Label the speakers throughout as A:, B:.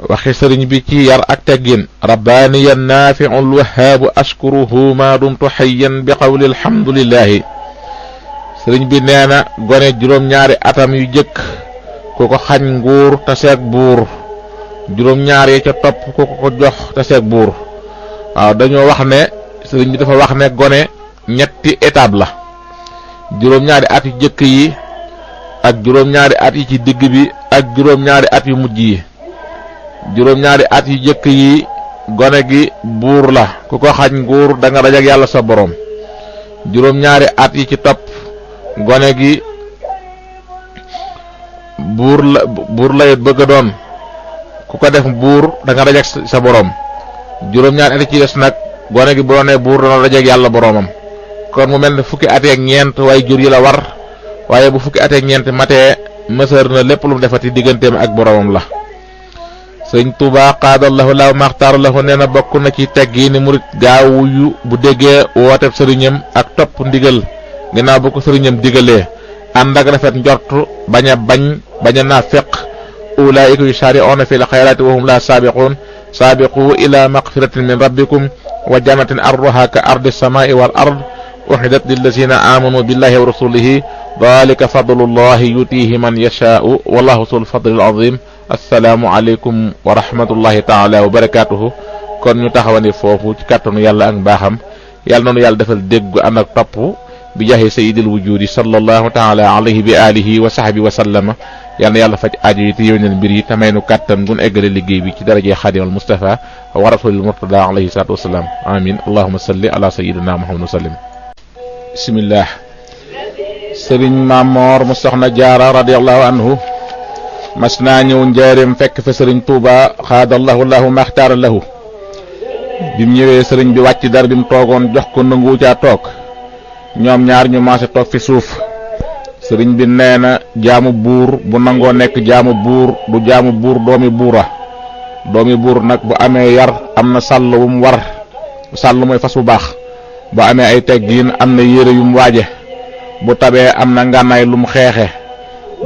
A: waxi sëriñ bi ci yar ak teggin rabbaaniya naafi'ul wahhaabu ashkuruhu ma dumtu hayyan bi qawli alhamdulillahi sëriñ bi nee na gone juróom-ñaari atam yu jëkk ku ko xañ nguur te seeg buur juróom-ñaar yi ca topp ku ko jox te seeg buur waaw dañoo wax ne sëriñ bi dafa wax ne gone ñetti étape la juróom-ñaari at yu jëkk yi ak juróom-ñaari at yi ci digg bi ak juróom-ñaari at yu mujj yi juróom-ñaari at yu jëkk yi gone gi buur la ku ko xañ nguur da nga dajak yàlla sa borom juróom-ñaari at yi ci topp gone gi buur lay bëgg a doon ku ko def buur da nga dajak sa borom juróom-ñaari at yi ci des nag gone gi bu doonee buur dana dajak yàlla boromam kon mu mel ne fukki at ak ñeent waaye jur yi la war waaye bu fukki at ak ñeent matee mësër na lépp lu mu defati digganteem ak boromam la sëñ Tuubaa qaadallahu law maxtaar lahu nee na bokk na ci teggi ni murit gaawu yu bu déggee wooteb sëriñam ak topp ndigal ginnaaw bu ko sëriñam digalee ànd ak rafet njort bañ a naafeq ulaa'ika yusaari'uuna fil xayraati wa hum laa saabiquun saabiqu ila maqfiratin min rabbikum wa jannatin arduha ka ardi samaa'i wal ard uxiddat lillazina amanu billahi wa rasulihi dalika fadlullahi yutihi man yashaa'u wallahu sul fadlil azim assalaamu aleykum wa rahmatullahi taala wa barakatuhu kon ñu taxawandi foofu ci kàttanu yàlla ak mbaaxam yàlla noonu yàlla defal dégg ànd ak topp bi jaahi sayyidil wujudi sallallahu taala alayhi bi alihi wa sahbi wa sallama yàlla na yàlla faj aajo yi te yéwénal mbir yi te may nu kàttan gun eggale liggéey bi ci darajee xaadimal Mustafa wa rasulil murtada alayhi salatu wasalaam amin allahumma salli ala sayyidina muhammad wa sallim bismillah sëriñ Mamor mu soxna Jaara radiyallahu anhu mas naa ñëw njaareem fekk fa sëriñ Tuuba xaadallahu lahu maxtaara lahu bi mu ñëwee sëriñ bi wàcc dar bi mu toogoon jox ko nangu caa toog ñoom ñaar ñu maase toog fi suuf sëriñ bi nee na jaamu buur bu nangoo nekk jaamu buur du jaamu buur doomi buur nag bu amee yar am na sàll wu mu war sàll mooy fas bu baax bu amee ay teggiin am na yére yu mu waaje bu tabee am na ngànnaay lu mu xeexe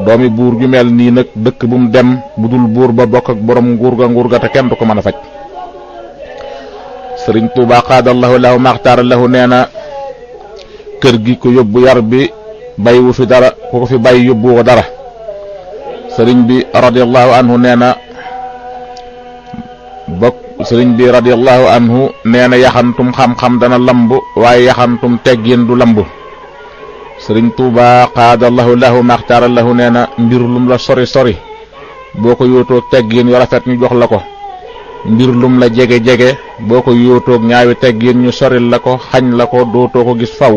A: doomi buur ju mel nii nag dëkk bu mu dem bu dul buur ba bokk ak borom nguur ga te kenn du ko mën a faj sëriñ Tuubaa qaadallahu lahu maxtaara lahu nee na kër gi ko yóbbu yar bi bàyyiwu fi dara ku ko fi bàyyi yóbbu ko dara sëriñ bi radiyallahu anhu nee na yaxantum xam-xam dana lamb waaye yaxantum teggin du lamb sëriñ Tuubaa qaadallahu lahu maxtaara lahu nee na mbir lum la sori boo ko yóotoog teggin yu rafet ñu jox la ko mbir lum la jege boo ko yóotoog ñaawi teggin ñu soril la ko xañ la ko dootoo ko gis faw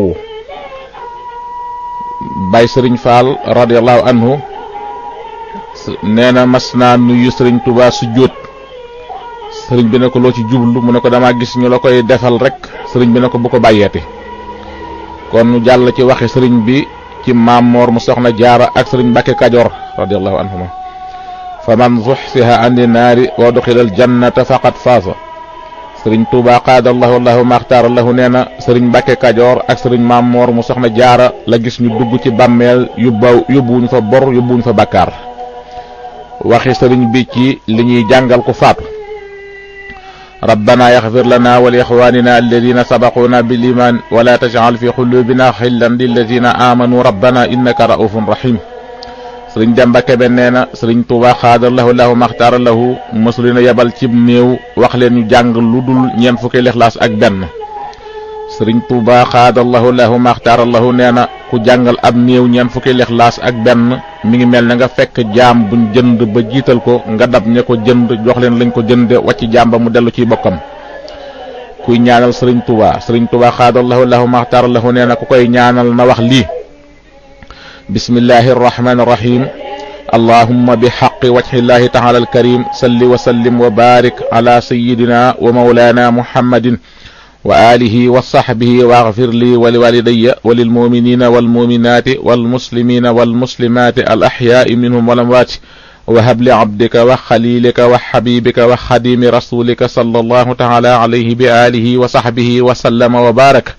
A: bay sëriñ Faal radiyallahu anhu nee na mas naa nuyu sëriñ Tuubaa sujjóot sëriñ bi ne ko loo ci jublu mu ne ko dama gis ñu la koy defal rek sëriñ bi ne ko bu ko bàyyeeti kon nu jàll ci waxi sëriñ bi ci Mamor mu soxna Jaara ak sëriñ Mbàkke Kajoor radiyallahu anhuma fa man zuxsiha andi naari wa duxilal jannata faqad faasa sëriñ Tuubaa qaadallahu lahu maxtaara lahu nee na sëriñ Mbàkke Kajoor ak sëriñ Mamor mu soxna Jaara la gis ñu dugg ci bàmmeel yóbbuwuñu fa bor yóbbuwuñu fa bàkkaar waxi sëriñ bi ci li ñuy jàngal ko faatu rabbana yaxfir lana wa li ixwanina alladina sabaquna bil iman wala tajal fi xulubina xillan lilladina amanu rabbana innaka raufun rahim sëriñ Demba Kebe nee na sëriñ Tuubaa xaadallahu lahu maxtaara lahu mësulina yebal cib néew wax leen ñu jàng lu dul ñeent fukki lixlaas ak benn sëriñ Tuubaa xaadallahu lahu maxtaara lahu nee na ku jàngal ab néew ñeent fukki lixlaas ak benn mi ngi mel ne nga fekk jaam buñ jënd ba jiital ko nga dab ña ko jënd jox leen lañ ko jënde wàcc jaam ba mu dellu ciy bokkam kuy ñaanal sëriñ Tuubaa xaadallahu lahu maxtaara lahu nee na ku koy ñaanal na wax lii bismillahi arrahmani irrahim allahumma bi xaqi wajhillahi taala alkarim salli wa sallim wa barik ala sayidina wa maulana muhammadin wa alihi wa sahbihi waghfir li wa liwalidayya wa lilmuminina walmuminati walmuslimina walmuslimati al ahyaai minhum wal amwaati wa habli abdika wa xalilika wa xabibika wa xadimi rasulika sallallahu taala alayhi bi alihi wa sahbihi wa sallama wa baraka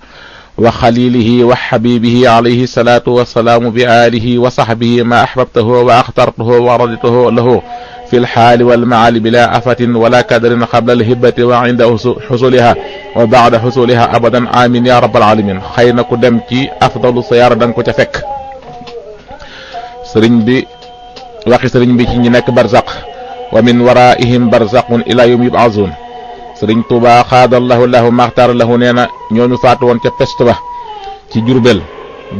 A: wa xalilihi wa xabibihi alayhi salatu wasalaamu bi alihi wa sahbihi ma ahbabtahu wa axtartahu wa raditahu lahu fi lxaali walmaali bila afatin wala kadarin qabla alhibati wa inda xusuliha wa baada xusuliha abadan amin ya rabbal alamin. xëy na ku dem ci afdalu siyaara da nga ko ca fekk. sëriñ bi waxi sëriñ bi ci ñi nekk barzaq wa min waraihim barzaqun ila yawm yub'azun. sëriñ Tuuba xaadallahu lahu maxtaar lahu nee na ñooñu faatu woon ca peste ba ci Jurbel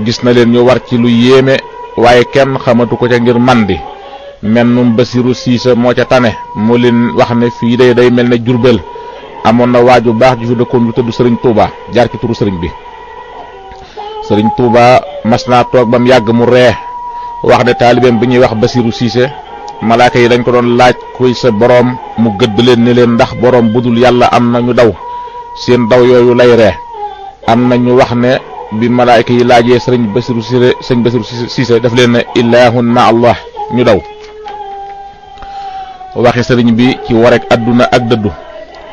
A: gis na leen ñu war ci lu yéeme waaye kenn xamatu ko ca ngir mandi. mennum Basiru Siise moo ca tane moo leen wax ne fii day mel ne Jurbel amoon na waaju baax ju fi dëkkoon lu tudd sëriñ Tuuba jaar ci turu sëriñ bi. sëriñ Tuuba mas naa toog ba mu yàgg mu ree wax ne taalibeem bi ñuy wax Basiru Siise malaaka yi dañ ko doon laaj kuy sa boroom mu gëdd leen ni leen ndax boroom budul yàlla am na ñu daw seen daw yooyu lay ree. am na ñu wax ne bi malaaka yi laajee sëriñ Basiru Siise daf leen ne ilaahun ma allah ñu daw. waxi sëriñ bi ci warek adduna ak dëddu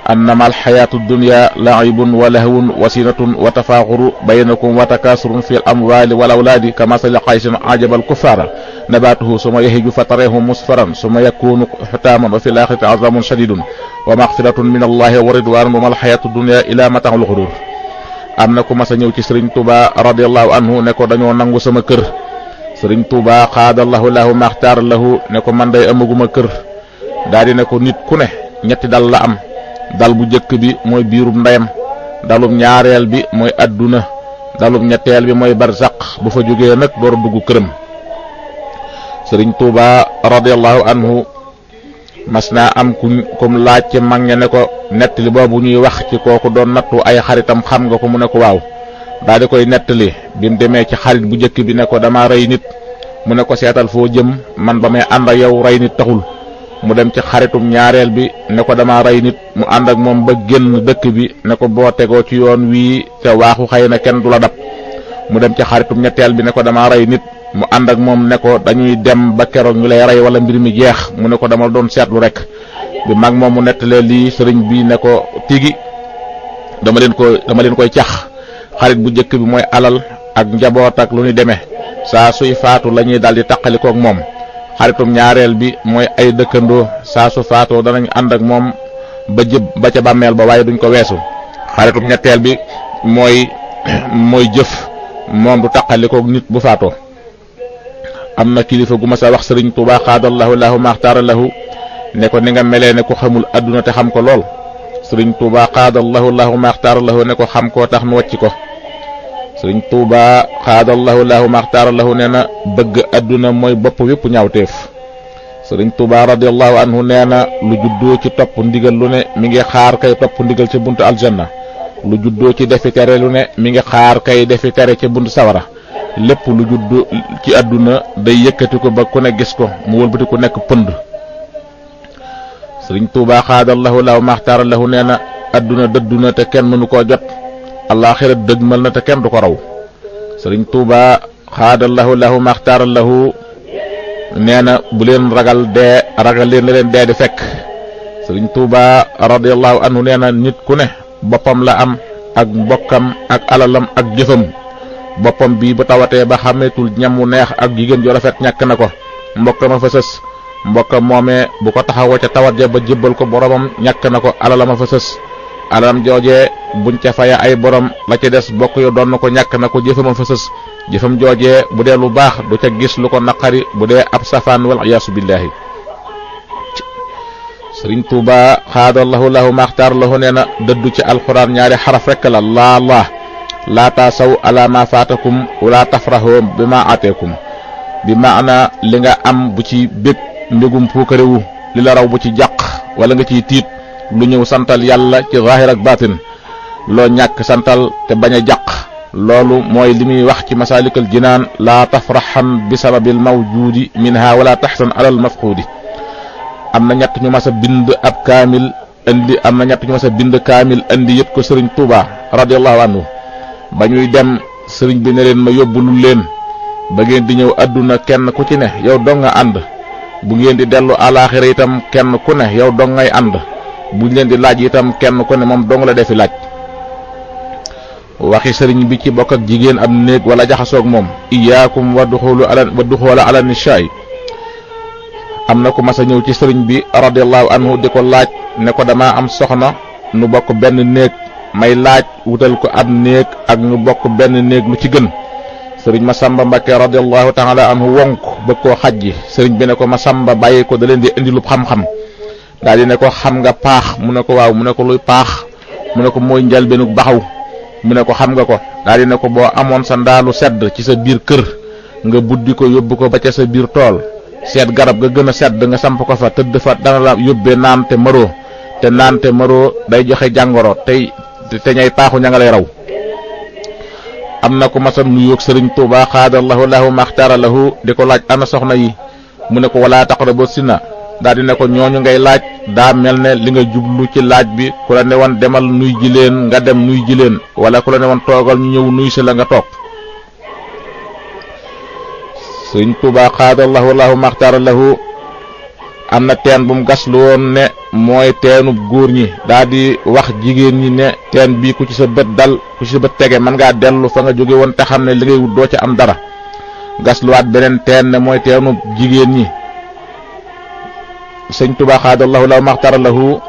A: annama alxayaatu dunya laibun wa lahwun wa sinatun wa tafaaxuru baynakum wa takaasurun fi l amwaali wal awlaadi kamasali qaysin ajaba alkuffara nabatuhu suma yahiju fa tarehu musfaran suma yakunu xutaaman wa fi laaxirati azamun shadidun wa maxfiratun min allahi wa ridwanun wa ma alxayaatu dunya ila mataxul xudur. am na ku mas a ñëw ci sëriñ Tuuba radiallahu anhu ne ko dañoo nangu sama kër. sëriñ Tuuba xaadallahu lahu maxtaar lahu ne ko man day amaguma kër. daa di ne ko nit ku ne ñetti dal la am. dal bu jëkk bi mooy biirum ndeyam. dalum ñaareel bi mooy adduna. dalum ñetteel bi mooy barzaq bu fa jógee nag door a dugg këram. sëriñ Tuuba radiallahu anhu mas naa am kum laaj ci mag ña ne ko nettali boobu ñuy wax ci kooku doon nattu ay xaritam xam nga ko mu ne ko waaw. daa di koy nettali bi mu demee ci xarit bu jëkk bi ne ko dama rey nit mu ne ko seetal foo jëm man ba may ànd ak yow rey nit taxul. mu dem ci xaritum ñaareel bi ne ko dama rey nit mu ànd ak moom ba génn dëkk bi ne ko boo tegoo ci yoon wii te waaxu xëy na kenn du la dab. mu dem ci xaritum ñetteel bi ne ko dama rey nit mu ànd ak moom ne ko dañuy dem ba keroog ñu lay rey wala mbir mi jeex mu ne ko dama doon seetlu rek. bi mag moom mu nettalee lii sëriñ bi ne ko tigi dama leen koy cax. xarit bu njëkk bi mooy alal ak njaboot ak lu ñu demee saa suy faatu la ñuy daldi taqalikook moom. xaritum ñaareel bi mooy ay dëkkandoo saa su faatoo danañ ànd ak moom ba ca bàmmeel ba waaye duñ ko weesu. xaritum ñetteel bi mooy jëf moom du taqalikook nit bu faatoo. am na kilifa gu ma sa wax sëriñ Tuuba xaadallahu lahu maxtaara lahu ne ko ni nga melee ne ko xamul adduna te xam ko lool. sëriñ Tuuba xaadallahu lahu maxtaara lahu ne ko xam koo tax nu wàcc ko. sëriñ Tuuba xaadallahu lahu maxtaara lahu nee na bëgg adduna mooy bopp wépp ñaawteef. sëriñ Tuuba radiallahu anhu nee na lu juddoo ci topp ndigal lu ne mi ngi xaar kay topp ndigal ci buntu aljanna. lu juddoo ci defi tere lu ne mi ngi xaar kay defi tere ci buntu sawara. lépp lu judd ci adduna day yëkkati ko ba ku ne gis ko mu wëlbati ku nekk pënd. sëriñ Tuuba xaadallahu lahu maxtaara lahu nee na adduna dëddu na te kenn mënu koo jot. àllaaxira dëgmal na te kenn du ko raw. sëriñ Tuuba xaadallahu lahu maxtaara lahu nee na bu leen ragal leen na leen dee di fekk. sëriñ Tuuba radiallahu anhu nee na nit ku ne boppam la am ak mbokkam ak alalam ak jëfam. boppam bii bu tawatee ba xameetul ñam wu neex ak jigéen ju rafet ñàkk na ko mbokkam a fa sës. mbokkam moomee bu ko taxawoo ca tawat ja ba jébbal ko boromam ñàkk na ko alalama fa sës. alalam joojee buñ ca faya ay borom la ca des bokk yo doon na ko ñàkk na ko jëfamam fa sës. jëfam joojee bu dee lu baax du ca gis lu ko naqari bu dee ab safaan wal iyaasu billaahi. sëriñ Tuuba xaadallahu lahu maxtaar lahu nee na dëddu ci alxuraan ñaari xaraf rekk la laa taasaw ala ma faatakum wala tafrahu bi ma ateekum. bi maana li nga am bu ci bég mbégum puukarewu li la raw bu ci jàq wala nga ciy tiit lu ñëw santal yàlla ci zaahir ak baatin. loo ñàkk santal te bañ a jàq loolu mooy li muy wax ci masaalikal jinaan laa tafraxan bi sababil mawjuudi minha wala taxsan alal mafquudi. am na ñett ñu mas a bind ab kaamil indi yët ko sëriñ Tuuba radiallahu anhu. ba ñuy dem sëriñ bi ne leen ma yóbbulul leen ba ngeen di ñëw adduna kenn ku ci ne yow dong nga ànd. bu ngeen di dellu alaaxira itam kenn ku ne yow dong ngay ànd. buñ leen di laaj itam kenn ku ne moom dong la defi laaj. waxi sëriñ bi ci bokk ak jigéen am néeg wala jaxasoog moom iyaakum wa duxoola ala nisaay am na ku mas a ñëw ci sëriñ bi radiyallahu anhu di ko laaj ne ko dama am soxna nu bokk benn néeg may laaj wutal ko ab néeg ak nu bokk benn néeg lu ci gën. sëriñ Masamba Mbakke radiyallahu ta'ala anhu wonk bëgg koo xajji sëriñ bi ne ko Masamba bàyyi ko da leen di indi lu xam-xam daal di ne ko xam nga paax mu ne ko waaw mu ne ko luy paax mu ne ko mooy njalbeenu baxaw mu ne ko xam nga ko daal di ne ko boo amoon sa ndaalu sedd ci sa biir kër nga buddi ko yóbbu ko ba ca sa biir tool seet garab ga gën a sedd nga samp ko fa tëdd fa dana la yóbbee naan te maroo te naan te maroo day joxe jàngoro te ñay paaxu ña nga lay raw. am na ko masa nuyoog sëriñ Tuuba xaadallahu lahu maxtaara lahu di ko laaj ana soxna yi mu ne ko wala taqrabu zina daal di ne ko ñooñu ngay laaj daa mel ne li nga jublu ci laaj bi ku la ne woon demal nuy ji leen nga dem nuy ji leen wala ku la ne woon toogal ñu ñëw nuy si la nga toog. sëriñ Tuuba xaadallahu lahu maxtaara lahu am na teen bu mu gas lu woon ne mooy teenub góor ñi daal di wax jigéen ñi ne teen bii ku ci sa bët dal ku ci sa bët tege mën ngaa dellu fa nga jóge woon te xam ne li ngay wut doo ca am dara. gas luwaat beneen teen ne mooy teenub jigéen ñi. sëñ Tuubaa xaadallahu lahu maxtara lahu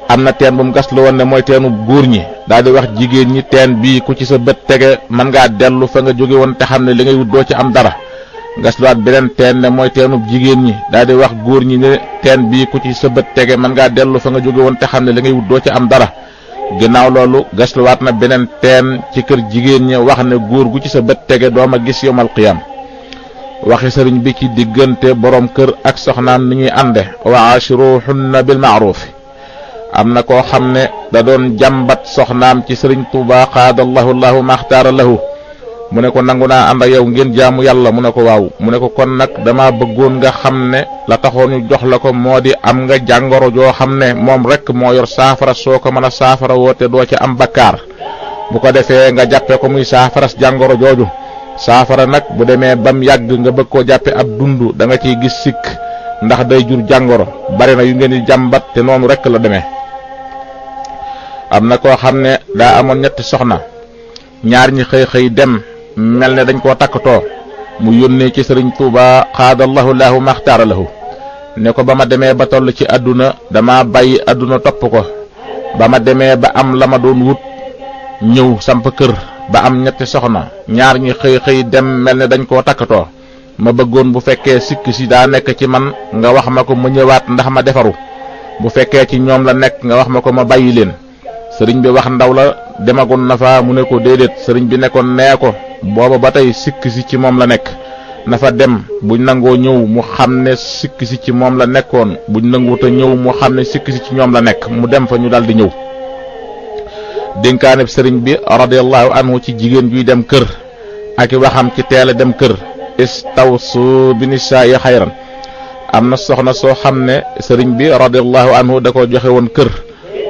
A: am na teen bu mu gas lu woon ne mooy teenub góor ñi daal di wax jigéen ñi teen bii ku ci sa bët tege mën ngaa dellu fa nga jóge woon te xam ne li ngay wut doo ca am dara. gasluwaat beneen teen ne mooy teenub jigéen ñi daal di wax góor ñi ne teen bii ku ci sa bët tege mën ngaa dellu fa nga jóge woon te xam ne li ngay wut doo ci am dara. ginnaaw loolu gasluwaat na beneen teen ci kër jigéen ñi wax ne góor gu ci sa bët tege dooma gis yomal qiyam. waxi sëriñ bi ci diggante borom kër ak soxnaam ni ñuy ànde wa ashiruhunna bil ma'ruf. am na koo xam ne da doon jàmbat soxnaam ci sëriñ Tuubaa xaadallahu lahu maxtaara lahu mu ne ko nangu naa ànd ak yow ngeen jaamu yàlla mu ne ko waaw mu ne ko kon nag dama bëggoon nga xam ne la taxoon ñu jox la ko moo di am nga jàngoro joo xam ne moom rek moo yor saafara soo ko mën a saafara woote doo ci am bakkaar bu ko defee nga jàppe ko muy saafaras jàngoro jooju. saafara nag bu demee bam yàgg nga bëgg koo jàppe ab dund da nga ciy gis sikk ndax day jur jàngoro bari na yu ngeen di jàmbat te noonu rek la demee. am na koo xam ne daa amoon ñetti soxna ñaar ñi xëy dem mel ne dañ koo takkatoo mu yónnee ci sëriñ Tuuba xaadallahu lahu maxtaara lahu ne ko ba ma demee ba toll ci àdduna dama bàyyi àdduna topp ko ba ma demee ba am la ma doon wut ñëw samp kër ba am ñetti soxna ñaar ñi xëy dem mel ne dañ koo takkatoo ma bëggoon bu fekkee sikk si daa nekk ci man nga wax ma ko ma ñëwaat ndax ma defaru bu fekkee ci ñoom la nekk nga wax ma ko ma bàyyi leen. sëriñ bi wax ndaw la demagoon na fa mu ne ko déedéet sëriñ bi nekkoon nee ko booba ba tey sikk si ci moom la nekk na fa dem buñ nangoo ñëw mu xam ne sikk si ci moom la nekkoon buñ nanguwut a ñëw mu xam ne sikk si ci ñoom la nekk mu dem fa ñu daldi ñëw. dénkaane sëriñ bi radiyallahu anhu ci jigéen juy dem kër ak i waxam ci teel a dem kër istawsu bi nisaa'i xayran. am na soxna soo xam ne sëriñ bi radiyallahu anhu da ko joxe woon kër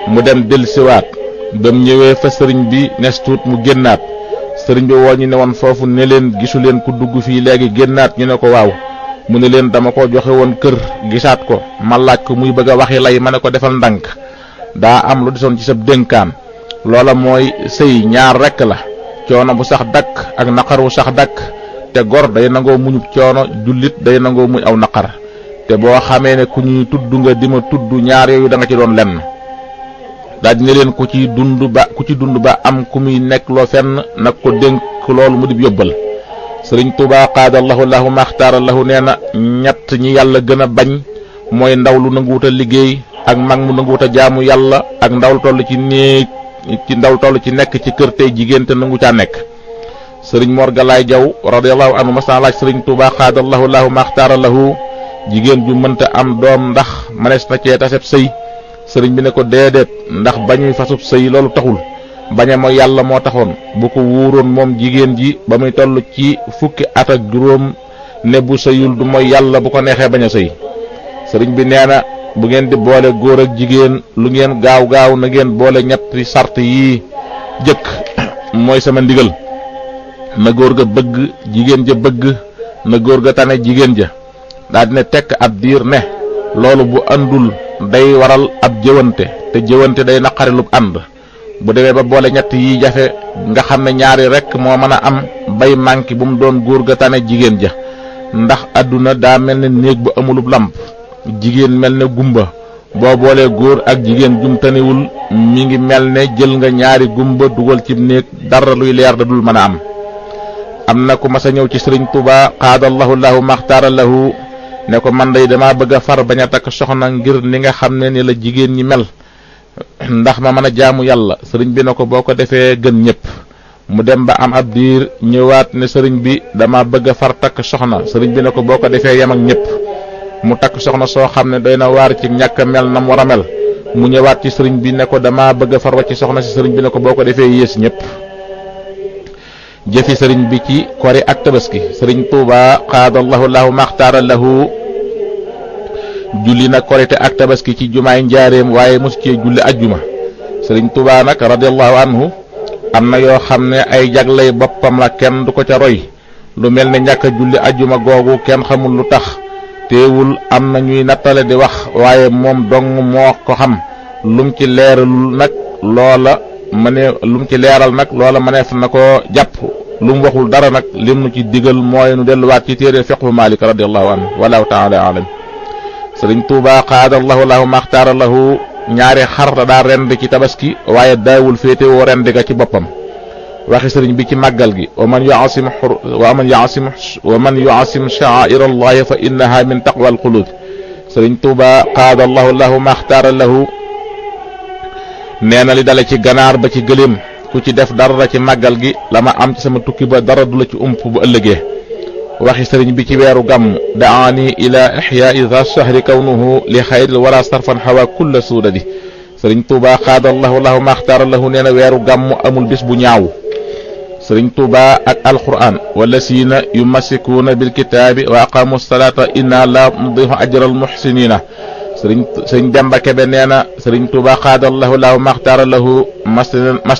A: mu dem dellusiwaat ba mu ñëwee fa sëriñ bi nes tuut mu génnaat sëriñ bi woo ñu ne woon foofu ne leen gisu leen ku dugg fii léegi génnaat ñu ne ko waaw mu ne leen dama ko joxe woon kër gisaat ko ma laaj ko muy bëgg a waxi lay ma ne ko defal ndànk daa am lu desoon ci sa dénkaan loola mooy sëy ñaar rekk la coono bu sax dakk ak naqar wu sax dakk te gor day nangoo muñub coono jullit day nangoo muñ aw naqar te boo xamee ne ku ñuy tudd nga di ma tudd ñaar yooyu da nga ci doon lenn. daal dina leen ku ci dund ba am ku muy nekk loo fenn nag ko dénk loolu mu di yóbbal. sëriñ Tuubaa qaadallahu lahu maxtaara lahu nee na ñett ñi yàlla gën a bañ mooy ndaw lu nanguwut a liggéey ak mag mu nanguwut a jaamu yàlla ak ndaw lu toll ci nekk ci kër tey jigéen te nangu caa nekk. sëriñ Mor Galaay Jaw radiyallahu anhu mas naa laaj sëriñ Tuubaa qaadallahu lahu maxtaara lahu jigéen ju mënta am doom ndax manees na cee taseb sëy sëriñ bi ne ko déedéet ndax bañuy fasub sëy loolu taxul bañe mooy yàlla moo taxoon bu ko wuuroon moom jigéen ji ba muy toll ci fukki at ak juróom ne bu sëyul du mooy yàlla bu ko neexee bañ a sëy. sëriñ bi nee na bu ngeen di boole góor ak jigéen lu ngeen gaaw na ngeen boole ñetti sart yii jëkk mooy sama ndigal na góor ga bëgg jigéen ja bëgg na góor ga tane jigéen ja daal dina tekk ab diir ne loolu bu andul day waral ab jëwante te jëwante day naqarilub ànd bu demee ba boole ñett yi jafe nga xam ne ñaari rekk moo mën a am bay manki bu mu doon góor ga tane jigéen ja ndax àdduna daa mel ne néeg bu amulub lamp, jigéen mel ne gumba, boo boolee góor ak jigéen jumtaniwul mi ngi mel ne jël nga ñaari gumba dugal ci néeg, dara luy leer da dul mën a am na ku mas a ñëw ci sëriñ Tuuba xaadallahu lahu maxtaara lahu ne ko man day dama bëgg a far bañ a takk soxna ngir ni nga xam ne ni la jigéen ñi mel, ndax ma mën a jaamu yàlla. sëriñ bi ne ko boo ko defee gën ñëpp. mu dem ba am ab diir ñëwaat ne sëriñ bi dama bëgg a far takk soxna. sëriñ bi ne ko boo ko defee yem ak ñëpp. mu takk soxna soo xam ne doy na waar ci ñàkk a mel na mu war a mel. mu ñëwaat ci sëriñ bi ne ko dama bëgg a far wàcc soxna si. sëriñ bi ne ko boo ko defee yées ñëpp. jëfi sëriñ bi ci kori ak tabaski. sëriñ Tuuba xaadallahu lahu maxtaara lahu julli na korite ak tabaski ci jumaay njaareem, waaye mosu cee julli ajjuma. sëriñ Tuuba nag radiyallahu anhu am na yoo xam ne ay jaglay boppam la, kenn du ko ca roy. lu mel ne ñàkk a julli ajjuma googu kenn xamul lu tax, teewul am na ñuy nattale di wax, waaye moom dong moo ko xam. lum ci leeral nag loola mëneef na ko jàpp. lu mu waxul dara nag lim nu ci digal mooy nu delluwaat ci téere fiqhu Maalik radiyallahu anhu wallahu taala alam. sëriñ Tuuba xaadallahu lahu maxtaara lahu ñaari xar la daa rend ci tabaski, waaye daawul féete woo rend ga ci boppam. waxi sëriñ bi ci màggal gi wa man yuasim sha'air allahi fa innaha min taqwa alqulub. sëriñ Tuuba xaadallahu lahu maxtaara lahu nee na li dale ci ganaar ba ci gëléem, ku ci def dara ci màggal gi la ma am ci sama tukki ba dara du la ci ump bu ëllëgee. waxi sëriñ bi ci weeru gàmm daani ila ixyaai za shahri kawnuhu li xayril wara sarfan xawa kulla suudadi. sëriñ Tuuba xaadallahu lahu maxtaara lahu nee na weeru gàmm amul bis bu ñaaw. sëriñ Tuuba ak alquran wallasina yumassikuuna bilkitaabi wa aqamu salata inna la nudihu ajral muxsinina. sëriñ Demba Kebe nee na sëriñ Tuuba xaadallahu lahu maxtaara lahu mas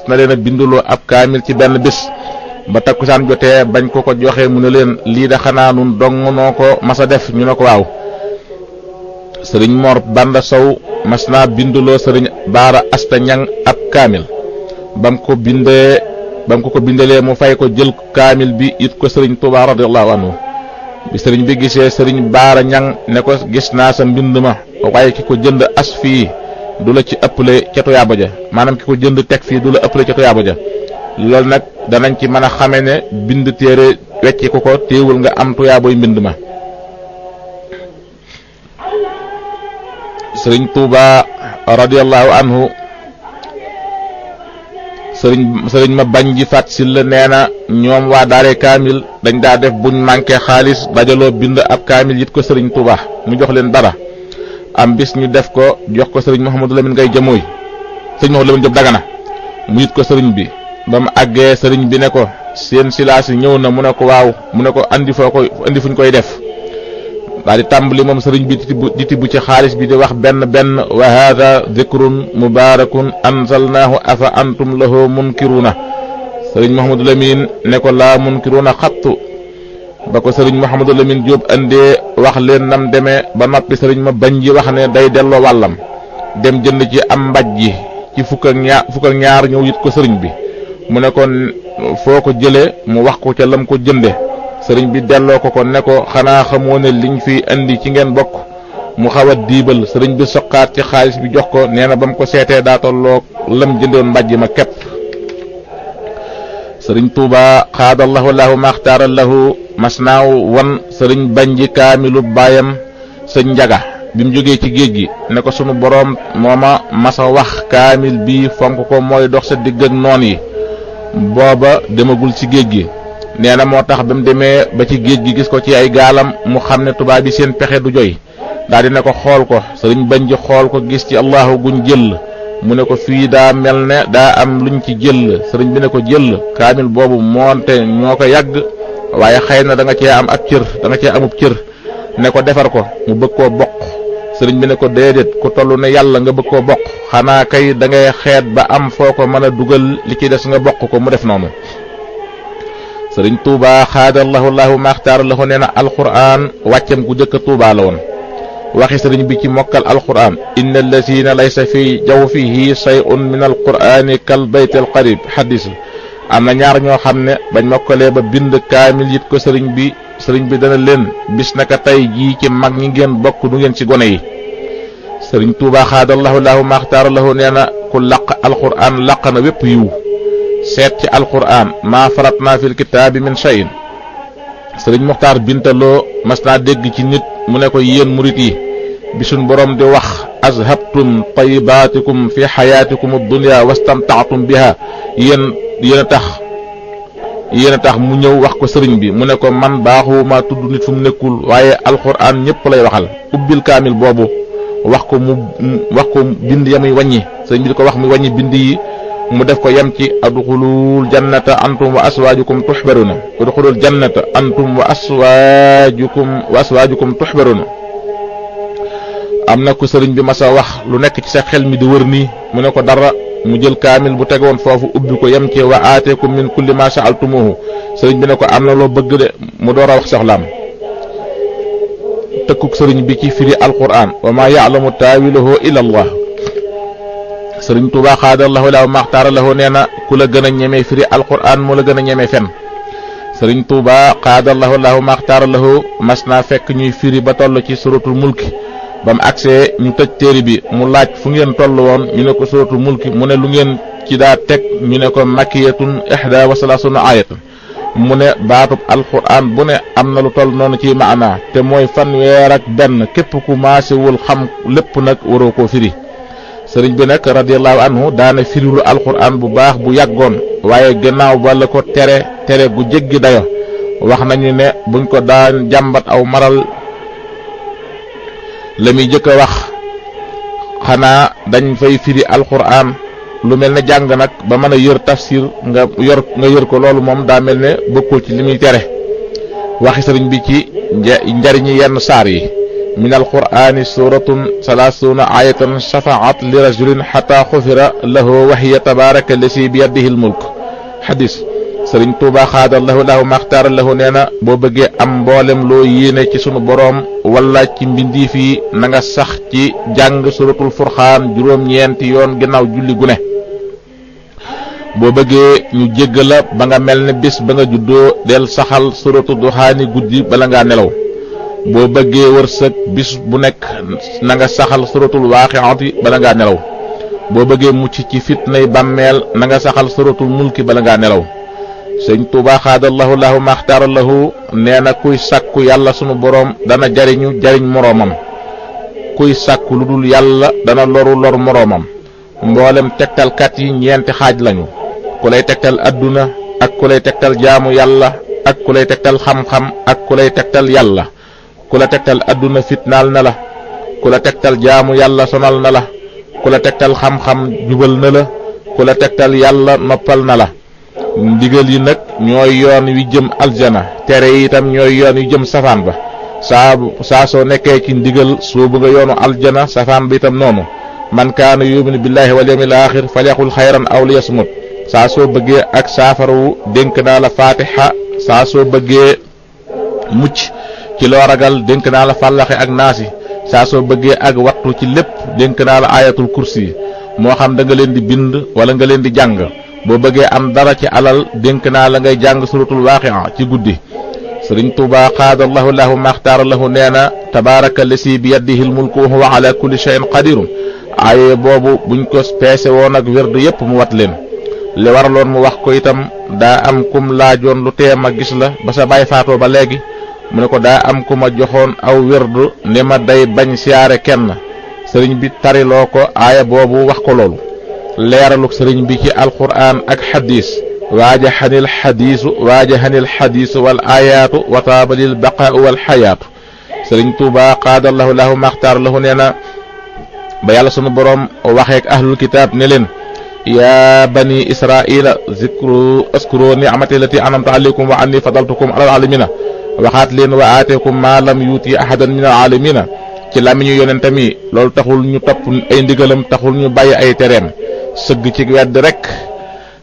A: na leen a binduloo ab kaamil ci benn bis. ba takkusaan jotee bañ ko joxe mu ne leen lii da xanaa nun dong noo ko mas a def, ñu ne ko waaw. sëriñ Mor Banda Sow mas naa binduloo sëriñ Baara Asta Ñang ab kaamil. bam ko bindalee mu fay ko jël kaamil bi it ko sëriñ Tuuba radiyallahu anhu. bi sëriñ bi gisee sëriñ Baara Ñang ne ko gis naa sa mbind ma, waaye ki ko jënd as fii du la ci ëppale ca tuyaaba ja, maanaam ki ko jënd teg fii du la ëppale ca tuyaaba ja. loolu nag danañ ci mën a xame ne bind téere wecci ko téewul nga am tuyaaboy mbind ma. sëriñ Tuuba radiyallahu anhu sëriñ ma bañ ji fat si la nee na ñoom waa daare kaamil dañ daa def buñ manqué xaalis dajaloo bind ab kaamil yit ko sëriñ Tuuba mu jox leen dara. am bis ñu def ko jox ko sëriñ Mouhamadou Lamine Ngay Jamooy, sëriñ Mouhamadou Lamine Diop Dagana mu yit ko sëriñ bi. ba mu àggee sëriñ bi ne ko seen silaas yi ñëw na, mu ne ko waaw, mu ne ko andi fuñ koy def. daal di tàmbali moom sëriñ bi di tibb ci xaalis bi di wax benn wa hada dhikrun mubarakun anzalnaahu afa antum lahu munkiruna. sëriñ Mouhamadou Lamine ne ko laa munkiruna xattu. ba ko sëriñ Mouhamadou Lamine Diop andee wax leen nam demee ba noppi sëriñ ma bañ ji wax ne day delloo wàllam, dem jënd ci am mbaj ji ci fukk ak ñaar ñëw yit ko sëriñ bi. mu ne ko foo ko jëlee mu wax ko ca lam ko jënde. sëriñ bi delloo ko ne ko xanaa xamoo ne liñ fi andi ci ngeen bokk. mu xaw a diibal, sëriñ bi soqaat ci xaalis bi jox ko, nee na ba mu ko seetee daa tolloo lam jëndoon mbàjj ma képp. sëriñ Tuuba xaadallahu lahu maxtaara lahu mas naaw wan sëriñ Banji kaamilu baayam sëñ Njaga bi mu jógee ci géej gi ne ko sunu boroom mooma masa wax kaamil bii fonk ko mooy dox sa digg ak noon yi. booba demagul ci géej gi. nee na moo tax ba mu demee ba ci géej gi gis ko ci ay gaalam mu xam ne tubaab bi seen pexe du joy. daal di ne ko xool ko, sëriñ Banji xool ko gis ci allahu guñ jël. mu ne ko fii daa mel ne daa am luñ ci jël. sëriñ bi ne ko jël kaamil boobu moonte ñoo ko yàgg, waaye xëy na da nga cee am ab cër, da nga cee amub cër. ne ko defar ko mu bëgg koo bokk. sëriñ bi ne ko déedéet, ku toll ne yàlla nga bëgg koo bokk, xanaa kay da ngay xeet ba am foo ko mën a dugal li ci des nga bokk ko. mu def noonu. sëriñ Tuuba xaadallahu lahu maxtaara lahu nee na alquran wàccam gu jëkk Tuuba la woon. waxi sëriñ bi ci mokkal alquran inna allazina laysa fi jawfihi shay'un min alqurani kal bayt alqarib xadis. am na ñaar ñoo xam ne bañ mokkalee ba bind kaamil yit ko sëriñ bi sëriñ bi dana leen bis naka tey jii ci mag ñi ngeen bokk du ngeen ci gone yi. sëriñ Tuubaa xaadallahu lahu maxtaara lahu nee na ku laq alquran laq na wépp yiw seet ci alquran maa faratna fil kitaabi min shay'in. sëriñ Muxtaar Bintaloo mas naa dégg ci nit mu ne ko yéen murit yi bi suñ borom di wax azhabtum tayibaatikum fi xayaatikum ad-dunya wastamta'tum biha yéen a tax mu ñëw wax ko sëriñ bi mu ne ko man baaxuma tudd nit fu mu nekkul waaye alquran ñëpp lay waxal ubbil kaamil boobu wax ko bind ya muy wàññi sëriñ bi di ko wax muy wàññi bind yi mu def ko yem ci adxulul jannata antum wa aswaajukum tuxbaruna adxulul jannata antum wa aswaajukum tuxbaruna. am na ko sëriñ bi masa wax lu nekk ci sa xel mi di wër nii mu ne ko dara mu jël kaamil bu tegoon foofu ubbi ko yem ci wa aateekum min kulli ma sa'altumuhu sëriñ bi ne ko am na loo bëgg de mu door a wax soxlaam. tëkkuk sëriñ bi ci firi alquran wa ma ya'lamu taawilahu illa allah. sëriñ Tuubaa xaadallahu lahu maxtaara lahu nee na ku la gën a ñemee firi alquran moo la gën a ñemee fen. sëriñ Tuubaa xaadallahu lahu maxtaara lahu mas naa fekk ñuy firi ba toll ci suratul mulki ba mu agsee ñu tëj téere bi mu laaj fu ngeen toll woon ñu ne ko suratul mulki mu ne lu ngeen ci daa teg ñu ne ko makiyatun ihda wa salaasuna ayatan mu ne baatub alquran bu ne am na lu toll noonu ci maana te mooy fanweer ak benn képp ku maasewul xam lépp nag waroo koo firi. sëriñ bi nag radiyallahu anhu daana firilu alquran bu baax bu yàggoon waaye gannaaw ba la ko tere gu jéggi dayo wax nañu ne buñ ko daan jàmbat aw maral la muy jëkk a wax xanaa dañ fay firi alquran lu mel ne jàng nag ba mën a yër tafsir nga yër ko loolu moom daa mel ne bokkul ci li muy tere. waxi sëriñ bi ci njariñi yenn saar yi min alqur'ani suratun salaasuna ayatan shafaat li rajulin xata xufira lahu wa hiya tabaraka lasi bi yadihi almulk. xadis sëriñ Tuubaa xaadallahu lahu maxtaara lahu nee na boo bëggee am mboolem loo yéene ci sunu boroom wala ci mbindiif yi na nga sax ci jàng suratul furxaan juróom-ñeenti yoon ginnaaw julli gu ne. boo bëggee ñu jéggala ba nga mel ne bis ba nga juddoo del saxal suratu duxaani guddi bala ngaa nelaw. boo bëggee wërsëg bis bu nekk na nga saxal suratul waaqiati bala ngaa nelaw. boo bëggee mucc ci fitnay bàmmeel na nga saxal suratul mulki bala ngaa nelaw. sëñ Tuubaa xaadallahu lahu maxtaara lahu nee na kuy sàkku yàlla sunu boroom dana jariñ moroomam kuy sàkku lu dul yàlla dana lor moroomam. mboolem tegtalkat yi ñeenti xaaj lañu ku lay tegtal adduna ak ku lay tegtal jaamu yàlla ak ku lay tegtal xam-xam ak ku lay tegtal yàlla. ku la tegtal adduna fitnaal na la ku la tegtal jaamu yàlla sonal na la ku la tegtal xam-xam jubal na la ku la tegtal yàlla noppal na la. ndigal yi nag ñooy yoon wi jëm aljana tere yi itam ñooy yoon wi jëm safaan ba saa soo nekkee ci ndigal soobu nga yoonu aljana safaan ba itam noonu. man kaana yuminu billahi wal yawmil axir falyaqul xayran aw liyasmut. saa soo bëggee ak saafarawu dénk naa la fatiha saa soo bëggee mucc ci loo ragal dénk naa la fàllaxe ak naasi saa soo bëggee ak wattu ci lépp dénk naa la ayatul kursi moo xam da nga leen di bind wala nga leen di jàng. boo bëggee am dara ci alal dénk naa la ngay jàng suratul waaqia ci guddi. sëriñ Tuubaa xaadallahu lahu maxtaara lahu nee na tabaraka lasi bi yadihi almulku wa huwa ala kulli shay'in qadirun. aaye boobu buñ ko peese woon ak werd yépp mu wat leen. li waraloon mu wax ko itam daa am kum laajoon lu tee ma gis la ba sa baay faatoo ba léegi mu ne ko daa am ku ma joxoon aw werd ne ma day bañ siyaare kenn. sëriñ bi tariloo ko aaya boobu wax ko loolu. leeraluk sëriñ bi ci alquran ak xadis waajaxanil xadiisu wal ayaatu wa taabalil baqaau wal xayaatu. sëriñ Tuubaa xaadallahu lahu maxtaar lahu nee na ba yàlla sunu boroom waxeek ahlul kitaab ne leen yaa bani israila askuru ni'mati lati an'amtu alaykum wa anni fadaltukum alal alamina waxaat leen wa aateekum ma lam yuuti ahadan min al alamina. ci làmmiñu yonentam yi loolu taxul ñu topp ay ndigalam taxul ñu bàyyi ay tereem sëgg ci wedd rek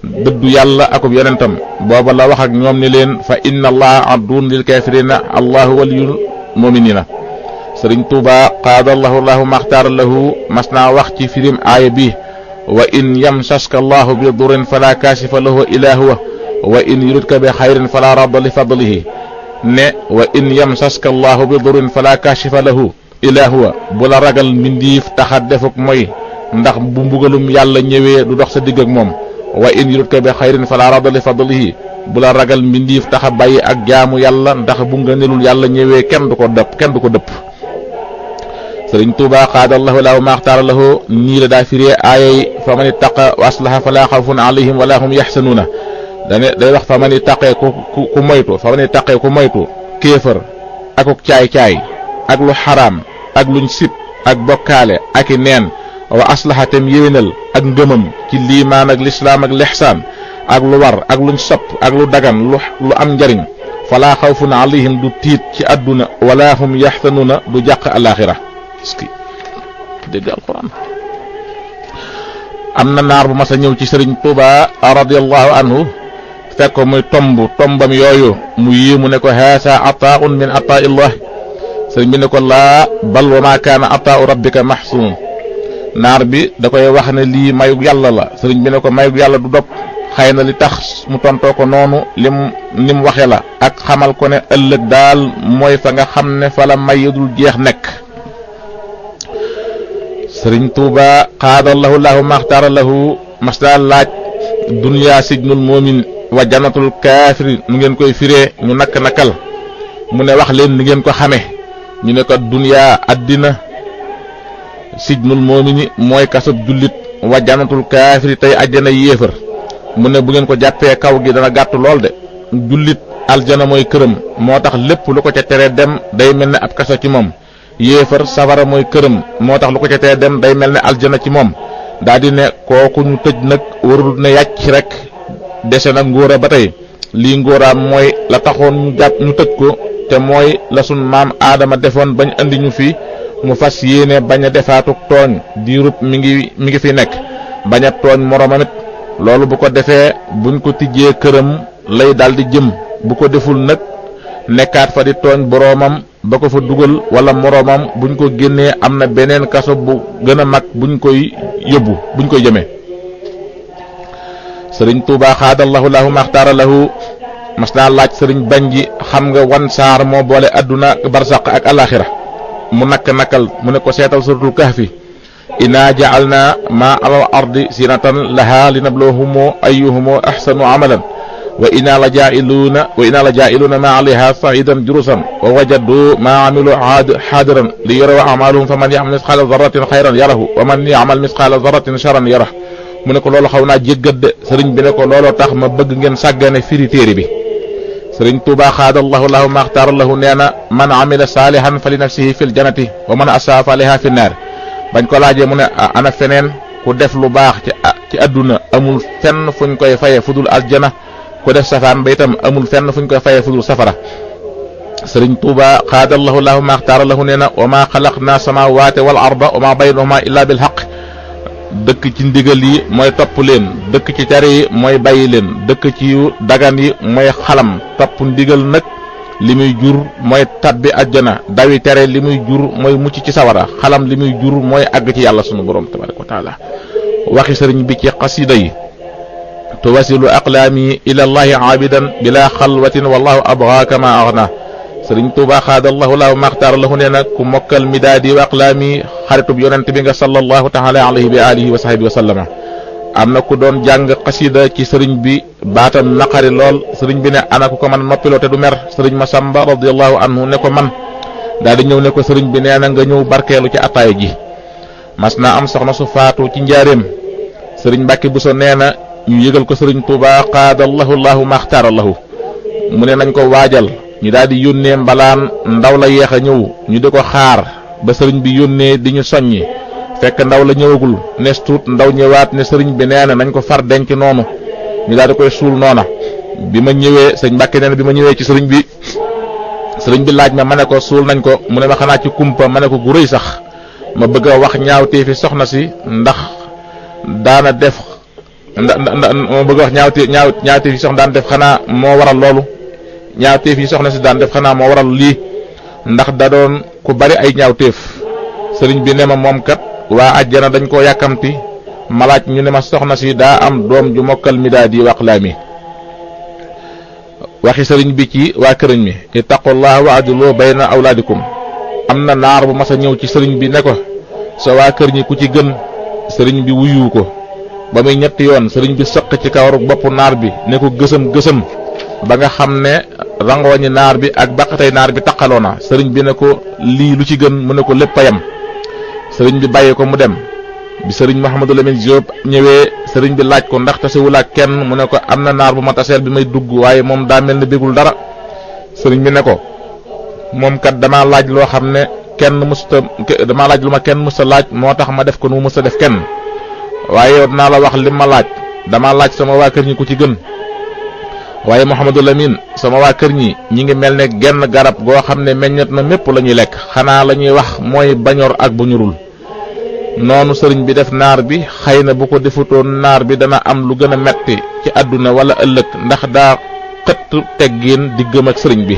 A: dëddu yàlla akub yonentam booba la wax ak ñoom ni leen fa inna allaha aduun lil kafirina allahu waliyul muminina. sëriñ Tuubaa qaadallahu lahu maxtaar lahu mas naa wax ci firim aaya bi wa in yamsaska allahu bi durin fala kaashifa lahu illa huwa wa in yuridka bi xayrin fala radda li fadlihi. ne wa in yamsaska allahu bi durrin fala kashifa lahu illa huwa bu la ragal mbindiif taxa defuk mooy ndax bu mbugalum yàlla ñëwee du dox sa digg ak moom wa in yuridka bi xayrin fala radda li fadlihi bu la ragal mbindiif taxa bàyyi ak jaamu yàlla ndax bu ngëneelul yàlla ñëwee kenn du ko dëpp sëriñ Tuuba xaadallahu lahu maxtaara lahu nii la daa firee aayay fa man ittaqa wa aslaha fala xawfun alayhim wala hum yaxsanuuna day wax fa man ittaqee ku moytu fa man ittaqee ku moytu kéefër akuk caay-caay ak lu xaraam ak luñ sib ak bokkaale ak i neen wa aslaha tem yéwénal ak ngëmam ci liimaan ak lislaam ak lixsaan ak lu war ak luñ sopp ak lu dagan lu am njariñ fala xawfun alayhim du tiit ci àdduna wala hum yaxsanuuna du jàq alaxira dégg alquran. am na naar bu mas a ñëw ci sëriñ Tuuba radiyallahu anhu fekk ko muy tombam yooyu mu yéemu ne ko haasa ataaun min ataa'illah sëriñ bi ne ko laa bal wa ma kaana ataa'u rabbika mahsuun naar bi da koy wax ne lii mayug yàlla la sëriñ bi ne ko mayug yàlla du dog xëy na li tax mu tontoo ko noonu lim waxe la ak xamal ko ne ëllëg daal mooy fa nga xam ne fa la may dul jeex nekk. sëriñ Tuuba xaadallahu lahu maxtaara lahu mas daa laaj dunya sijnul moomin wa jannatul kaafiri nu ngeen koy firee ñu nakal mu ne wax leen ni ngeen ko xame ñu ne ko dunya àddina sijnul moomini mooy kasab jullit wa jannatul kaafiri tey àjjana yéefar mu ne bu ngeen ko jàppee kaw gi dana gàtt lool de jullit aljana mooy këram moo tax lépp lu ko ca tere dem day mel ne ab kaso ci moom yéefar safara mooy këram moo tax lu ko ca tere dem day mel ne aljana ci moom daa di ne kooku ñu tëj nag warul ne yàcc rek dese nag ngóora ba tey lii ngóoraam mooy la taxoon ñu tëj ko te mooy la sun maam aadama defoon bañ andi ñu fi mu fas yéene bañ a defaatuk tooñ diirub mi ngi fi nekk bañ a tooñ moroomam it loolu bu ko defee buñ ko tijjee këram lay daldi jëm bu ko deful nag nekkaat fa di tooñ boroomam ba ko fa dugal wala moroomam buñ ko génnee am na beneen kaso bu gën a mag buñ koy jëmee. sëriñ Tuuba xaadallahu lahu maxtaara lahu mas naa laaj sëriñ Banji xam nga wan saar moo boole adduna barsaq ak alaxira mu nakal mu ne ko seetal suratul kahfi inna ja'alna ma alal ardi zinatan laha linabluwahum ayyuhum ahsanu amalan wa inna la ja'iluna ma alayha sa'idan jurusan wa wajadu ma amilu hadiran li yaraw a'maluhum faman ya'mal misqala dharratin khayran yarahu wa man ya'mal misqala dharratin sharran yarahu mu ne ko loolu xaw naa jéggat de sëriñ bi ne ko looloo tax ma bëgg ngeen sàggane firi téere bi sëriñ Tuuba xaadallahu lahu maxtaara lahu nee na man amila saalihan fa li nafsihi fil jannati wa man asaa fa alayha fi naar bañ ko laajee mu ne ana feneen ku def lu baax ci àdduna amul fenn fuñ koy faye fudul aljana ku def safaan ba itam amul fenn fuñ koy faye fudul safara sëriñ Tuuba xaadallahu lahu maxtaara lahu nee na wa ma xalaqna samaawaati wal arda wa ma baynahuma illa bil haqq dëkk ci ndigal yi mooy topp leen dëkk ci tere yi mooy bàyyi leen dëkk ci yu dagan yi mooy xalam topp ndigal nag li muy jur mooy tabbi àjjana dawi tere li muy jur mooy mucc ci sawara xalam li muy jur mooy àgg ci yàlla sunu borom tabaraka wa taala waxi sëriñ bi ci xasida yi tuwasilu aqlaami ila allahi aabidan bila xalwatin wallahu abgha kama aghna sëriñ Tuuba xaadallahu lahu maxtaar lahu nee na ku mokkal midaadi wa aqlaami xaritub yonent bi nga sallallahu taala alayhi bi alihi wa sahbihi wa sallama am na ku doon jàng xasida ci sëriñ bi baatam naqari lool sëriñ bi ne ana ku ko mën a noppiloo te du mer sëriñ Masamba radiyallahu anhu ne ko man daal di ñëw ne ko sëriñ bi nee na nga ñëw barkeelu ci ataaya ji mas naa am soxna su faatu ci njaareem sëriñ Mbàkke Buso nee na ñu yëgal ko sëriñ Tuuba xaadallahu lahu maxtaar lahu mu ne nañ ko waajal ñu daal di yónnee mbalaan ndaw la yeex a ñëw ñu di ko xaar ba sëriñ bi yónnee di ñu soññi fekk ndaw la ñëwagul nes tuut ndaw ñëwaat ne sëriñ bi nee na nañ ko far denc noonu ñu daal di koy suul noona bi ma ñëwee sëñ Mbàkke nee na bi ma ñëwee ci sëriñ bi laaj ma ne ko suul nañ ko mu ne ma xanaa ci kumpa ma ne ko gu rëy sax ma bëgg a wax ñaawtee fi soxna si ndax daana def ma bëgg a wax ñaawtee fi soxna daan def xanaa moo waral loolu ñaawteef yi soxna si daan def xanaa moo waral lii ndax da doon ku bari ay ñaawteef sëriñ bi ne ma moom kat waa àjjana dañ koo yàkkamti ma laaj ñu ne ma soxna si daa am doom ju mokkal midaadi wa aqlaami waxi sëriñ bi ci waa këriñ mi ittaqullaha wa adilu bayna awlaadikum am na naar bu mas a ñëw ci sëriñ bi ne ko sa waa kër ñi ku ci gën sëriñ bi wuyu ko ba muy ñetti yoon sëriñ bi sëq ci kawaru boppu naar bi ne ko gësëm gësëm ba nga xam ne rangooñi naar bi ak baqatay naar bi taqaloo na sëriñ bi ne ko lii lu ci gën mu ne ko lépp a yem sëriñ bi bàyyi ko mu dem bi sëriñ Mouhamadou Lamine Diop ñëwee sëriñ bi laaj ko ndax tasewul ak kenn mu ne ko am na naar bu ma taseel bi may dugg waaye moom daa mel ne bégul dara sëriñ bi ne ko moom kat damaa laaj loo xam ne damaa laaj lu ma kenn mësta laaj moo tax ma def ko nu mu mësta def kenn waaye yow dinaa la wax lim ma laaj damaa laaj sama waa kër ñi ku ci gën waaye Mouhamadou Lamine sama waa kër ñi ngi mel ne genn garab goo xam ne meññet na mépp la ñuy lekk xanaa la ñuy wax mooy bañor ak bu ñurul noonu sëriñ bi def naar bi xëy na bu ko defutoon naar bi dana am lu gën a metti ci àdduna wala ëllëg ndax daa xëtt teggin diggam ak sëriñ bi